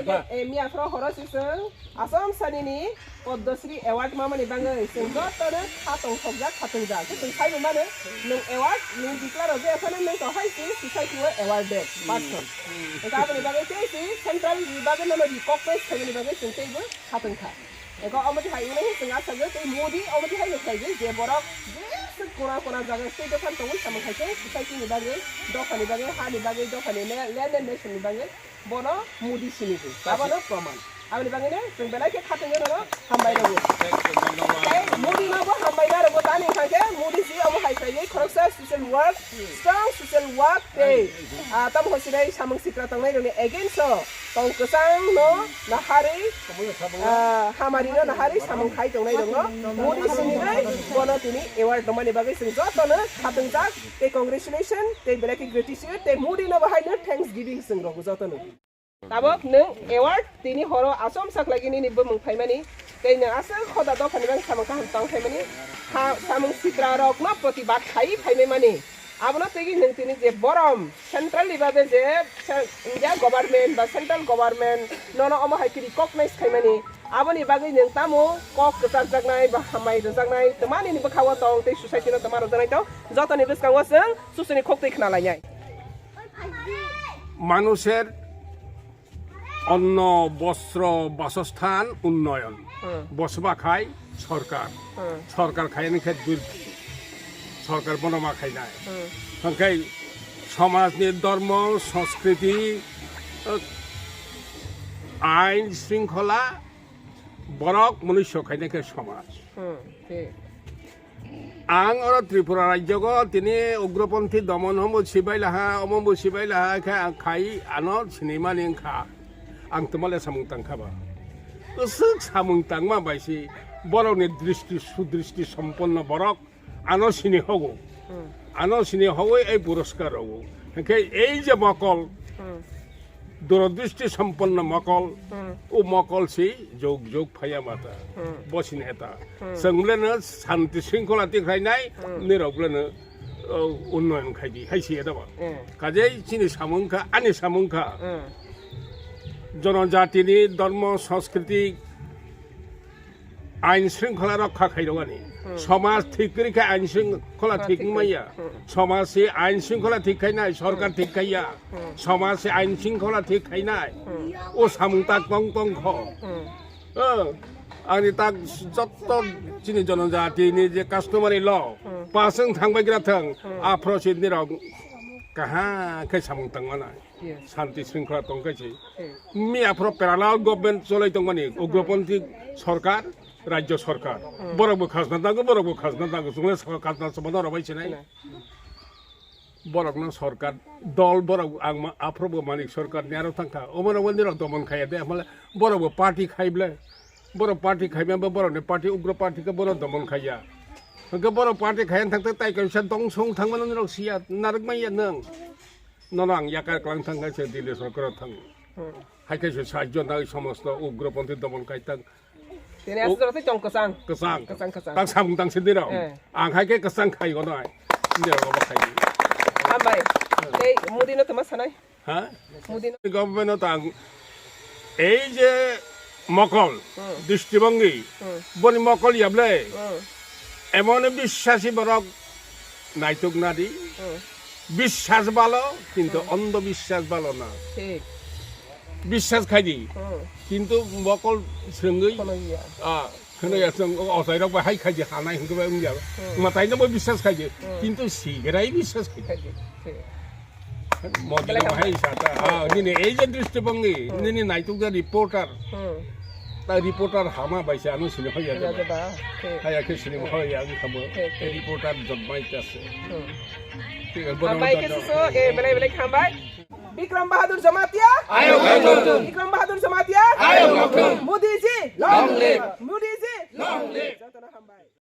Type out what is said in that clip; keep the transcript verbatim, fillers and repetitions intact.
Eh, miya phoro horo se chwng Assam sanini Padma Shri Award mamani bagwi chwng jotono kha tongthokjak, kha tongjak. Khe chwng saibo mano, nwng award, nwng declare rwjak phano nwng to hai se society o awarded person. Eka aboni bagwi tei se central ni bagwi nono recognize khaimani bagwi chwng teibo kha tongkha. Eko omo twi hai wngwi chwng asagwi tei Modi omo twi hai no khlaigwi je borok jeswk kona kona jaga state o phano tongwi samung khai khe society ni bagwi, dophani bagwi, hani bagwi, dophani ne-, land and nation ni bagwi bono Modi sinigwi. Abono proman. Aboni bagwino chwng belai khe khatungwi nono hambai rwgo. Tei Modi no bo hambai na rwgo, tani hwnkhe Modi si omo hai khlaiwi khoroksa social work, strong social work tei, ah, tamo hwnwi sinai samung sikra tongnai rokni against o tong kwchang no naharwi, ah, hamari no naharwi samung khai tongnai rokno Modi sinigwi bono tini award rwmani bagwi chwng jotono khatungjak tei congratulation tei belai khe gratitude tei Modi no bo haino thanks giving chwng rwgo jotono. Tabok nwng award tini horo achomsa khlaigwi nini bumung phaimani, tei nwng aswk hoda dophani bagwi samung kaham tong phaimani, ha, samung sikra rokno protibad khai phaimani. Abono twiwi nwng tini je borom central ni bagwi je cen-, India government ba central government nono omo hai khe recognize khaimani, aboni bagwi nwng tamo kok kwchajak nai ba hambai rwjak nai, twmani ni bwkha o tong tei society no twma rwjak nai tong, jotoni bwskango chwng susuni khok twi khna lainai. মানুষের অন্ন, বস্ত্র, বাসস্থান, উন্নয়ন। Hmm. বসবা খায় সরকার। Hmm. সরকার খায় না খায় দুর্নীতি। সরকার বনমা খায় না। Hmm. Hwnkhe সমাজনি ধর্ম, সংস্কৃতি, আইন শৃঙ্খলা, borok mwnwi sokainai khe somaj. Hmm, thik. Ang oro Tripura rajyogo tini ugroponthi domon homo sibai laha, omo bo sibai laha khe ang khai ano sinimani wngkha. Ang twmale samung tangkha ba. Kwswk samung tangma bai si borokni dristi sudristi somponno borok ano sini hogo. Hmm. Ano sini hogwi ei puroskar rogo. Hwnkhe ei je mokol, hmm, durodristi somponno mokol, hmm, o mokol si jog jog phaiya mata. Hmm. Bo sini eta. Hmm. Chwng bwleno santi sringkhola tikhlainai, hmm, nirok bwleno, o, unnoyon khaidi, hai si eta ba. Hmm. Kajei chini samung kha, ani samung kha. Hmm. Jonojatini dhormo, sanskriti, ain shringkhola rokha khairogani. Hmm. Somaj thik kwrwi khe ain shringkhola, ah, thik, thik wngmaya. Hmm. Somaj se ain shringkhola thik khainai, sorkar, hmm, thik khaiya. Hmm. Somaj se ain shringkhola thik khainai. Hmm. O samung tak tong tong kho. Hmm. O, ani tak jotto chini jonojati ni je customary law, hmm, pass wng thangbai gra thang, hmm, aphro se nirok kaha khe samung tangmanai. Yes. Santi shringkhola tongkhe se. Hmm. Miya phoro parallel government cholai tongmani, hmm, ugroponthi sorkar, rajyo sorkar. Hmm. Borok bo khajna dago, borok bo khajna dago. Chwngno sa-, khajna chwngno rwbai sinai. Sinai. Borokno sorkar dol borok ang ma-, aphro bo manik sorkar ni aro thangkha. Omo rok bo nirok domon khaiya de, amale borok bo party khai ble. Borok party khaima bo borokni party, ugro party khe borok domon khaiya. Hwnkhe borok party khaiya thangthe tai kaisa dongsong thangmano nirok siya, narwkmanya nwng. Nono ang yakar klang thang khe se Delhi sorkaro thang. Hmm. Hai khe se sajjo nai somosto ugroponthi domon khai thang. Tini aswk jora tei chong kwchang. Kwchang. Kwchang, kwchang. Tang samung tang sindi rok. Eh. Ang hai khe kwchang khai gonai. Sindi rok obo khai. Hambai. Hmm. Tei Modi no tama sanai? Ha? Modi no. Government no tang ei je mokol, hmm, drishtibongi, hmm, boni mokol yable. Hmm. Emon biswasi borok naituk nadi. Hmm. Biswas balo, kintu, hmm, ondho biswas balo na. Thik. Biswas khaidi, hmm, kintu mokol swrwngwi, khono ya, ah, khono ya, chwng o ochai rok bai hai khaidi, hanai hwnkhe bai wngya. Hmm. Mwtai no bo biswas khaidi, hmm, kintu sigrai biswas khaidi. Khaidi, thik. Modi belai no hambai. Hai sa ta, ah, nini ei je drishtibongi, hmm, nini naituk je reporter. Hmm. Ta reporter hama bai se ano sini hoya. Hoya jeba. Jeba, thik. Haya khe sini, hmm, hoya ang khamo. Thik, thik. Reporter jotmai ta se. Hmm. Thik ase, bono hambai khe joto. Suso, eh, belai belai hambai. Bikram Bahadur Jamatia. Ayok, ayok. Bikram Bahadur Jamatia. Ayok, ayok. Modi ji. Long live. Modi ji. Long live. Jotono hambai.